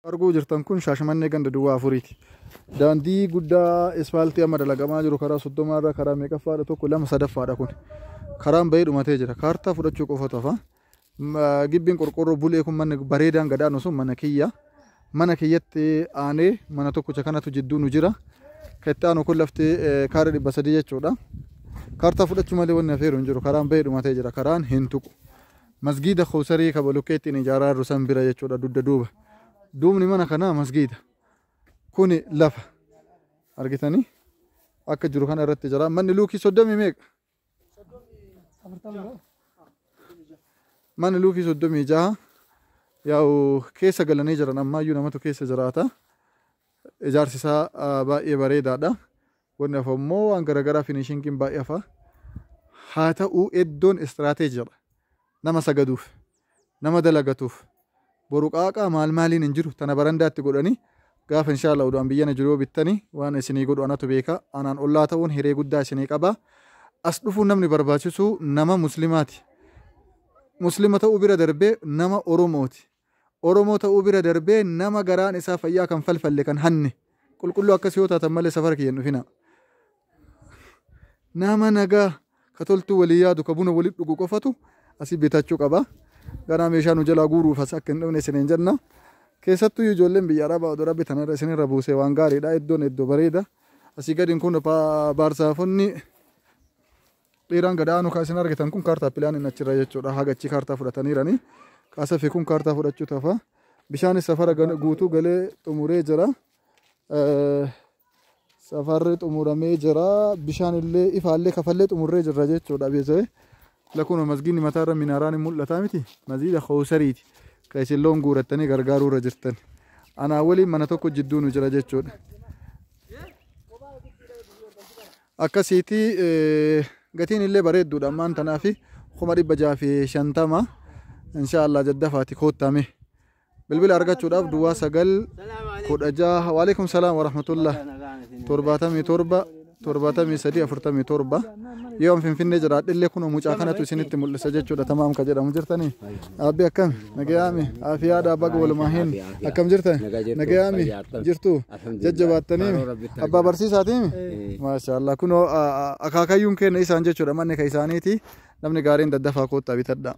Arguu jirtan kun Shaashamannee ganda duwwaa afuriiti. Daandii guddaa ispaaltii amma dalagamaa jiru karaa 30 irra karaa meeqaffaadha tokko lama sadaffaadha kun. Karaan bahee dhumatee jira. Kaartaa fudhachuu qofatu hafa. Gibbiin qorqoorroo bulee kun manni bareedaan gadaanu sun mana kiyya. Mana kiyyatti aanee mana tokkicha kanatu jidduu nu jira. Kan itti aanu kun lafti kaaree 300 jechuudha. Kaartaa fudhachuu malee wanni hafeeru hin jiru. Karaan bahee dhumatee jira. Karaan hin tuqu. Masgiida Kowsarii ka bolokkeettiin ijaaraa jirru san bira jechuudha dugda duuba. Duubni mana kanaa masgiida. Kuni lafa. Argitanii? Akka jiru kana irratti jira. Manni luukii soddomii meeqa? Manni luukii 36 yaa'u keessa galanii jiran ammaayyuu namatu keessa jiraata. Ijaarsi isaa baay'ee bareedaadha. Wanni hafu immoo waan garaagaraa finishingiin baay'ee hafa. Haa ta'u iddoon istiraateejiidha. Nama sagaduuf, nama dalagatuuf, boru qaaqaa maal maaliin hin jiru tana barandaatti godhanii gaafa inshaalla oduu an biyyana jiru yoo bittanii waan isinii godhu anatu beeka. Anaan ollaa ta'uun hiree guddaa isinii qaba. As dhufuun namni barbaachisu nama muslimaati. Muslima ta'uu bira darbee nama Oromooti. Oromoo ta'uu bira darbee nama garaan isaa fayyaa kan falfalle kan hanne. Qulqulluu akkas yoo taatan malee safara kiyya hin dhufinaa. Nama nagaa ka toltuu walii yaadu ka buna walitti dhugu qofatu asii bitachuu qaba. Ganaa meeshaa nu jalaa guuruuf as akka hin dhufne isiniin jenna. Keessattuu ijoolleen biyya Arabaa odoo rabbi tanarra isinirra buusee waan gaariidha. Iddoon iddoo bareeda. Asii gadiin kun baarsaafonni dheeraan gad aanu kan isin argitan kun kaartaa pilaaniin achirra jechuudha. Haga achii kaartaa fudhataniirani. Kaasafi kun kaartaa fudhachuu tafa. Bishaanis safara guutuu galee xumuree jira. Safarri xumuramee jira. Bishaan illee ifaallee kafallee xumurree jirra jechuudha beesee. Lakuma masgiidni mataarra minaaraan hin mul'ataa miti. Masgiida Kowsariiti. Kan isin loon guurattanii gargaaruu irra jirtan. Anaa waliin mana tokko jidduu nu jira jechuudha. Akkasiiti gatiin illee bareedduudha ammaan tanaafi 650,000 inshaallah jaddafaati koottaame. Bilbila argachuudhaaf duwwaa 9 16 waalaikum salaam warahmatullah 77 73 47 yoo an Finfinnee jiraadhe kun mucaa kanatu isinitti mul'isa jechuudha. Tamaam ka jedhamu jirtanii abbi akkam nagayaami afiyaadha baga walumaa hin akkam jirtan nagayaami jirtu jajjabaattanii abbaa barsiisaatiimi maashaallah kunoo akaakayyuun keenya isaan jechuudha manni ka isaaniiti namni gaariin daddafaa koottaa bitadha.